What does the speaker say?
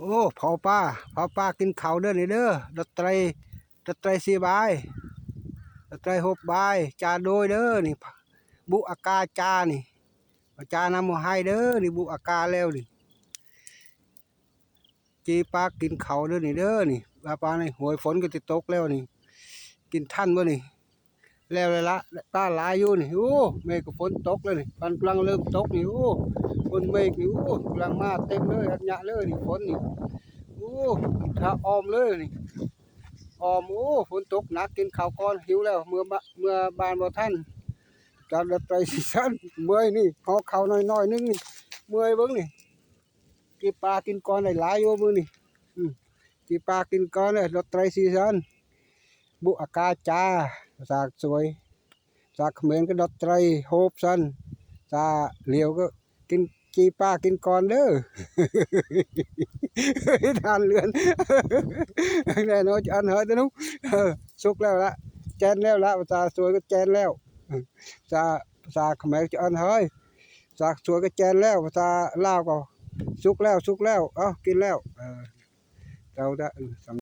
ໂອ້ ເຜົາປາ ເຜົາປາກິນເຂົ້າເດີນີ້ເດີ ດອດໄຕ ດອດໄຕສີ່ບາຍ ດອດໄຕຫົກບາຍ ຈາໂດຍເດີນີ້ ບຸອາກາຈານີ້ ຈານຳບໍ່ໃຫ້ເດີນີ້ ບຸອາກາແລ້ວນີ້ ຈີປາກິນເຂົ້າເດີນີ້ເດີນີ້ ວ່າປານນີ້ ໂຫຍ ຝົນກໍຊິຕົກແລ້ວນີ້ ກິນທັນບໍ່ນີ້? ແລ້ວແລ້ວລະ ປາຫຼາຍຢູ່ນີ້ ໂອ້ ເມກກໍຝົນຕົກແລ້ວນີ້ ມັນກຳລັງເລີ່ມຕົກນີ້ ໂອ້ ຝົນເມກນີ້ ໂອ້ ກຳລັງມາເຕັມເລີຍ ອັນຍະເລີຍນີ້ ຝົນນີ້ ໂອ້ ຖ້າອ້ອມເລີຍນີ້ ອ້ອມ ໂອ້ ຝົນຕົກໜັກ ກິນເຂົ້າກ່ອນ ຫິວແລ້ວ ເມືອບາ ເມືອບ້ານບໍ່ທັນ ຈັບໄດ້ໄປຊິຊັ້ນ ເມື່ອຍນີ້ ຫໍ່ເຂົ້າໜ້ອຍໆໜຶ່ງນີ້ ເມື່ອຍເບິ່ງນີ້ ຈີປາກິນກ່ອນໄດ້ຫຼາຍຢູ່ມື້ນີ້ ອືມ ຈີປາກິນກ່ອນເດີ ດອດໄຕສີ່ຊັ້ນ ບຸອາກາຈາ ພາສາສວຍ ພາສາຂະເໝນກໍດອດໄຕຫົກຊັ້ນ ພາສາຫຼຽວກໍກິນ ຈີປາກິນກ່ອນເດີ ທ່ານເລື່ອນ ແນ່ນອນ ອັນເຮີຍຕະນຸ ເອີ ສຸກແລ້ວລະ ແຈນແລ້ວລະ ພາສາສວຍກໍແຈນແລ້ວ ພາສາ ພາສາຂະເໝນຈະອັນເຮີຍ ພາສາສວຍກໍແຈນແລ້ວ ພາສາລາວກໍສຸກແລ້ວ ສຸກແລ້ວ ເອົ້າ ກິນແລ້ວ ເອີ ເຈົ້າ ເອີ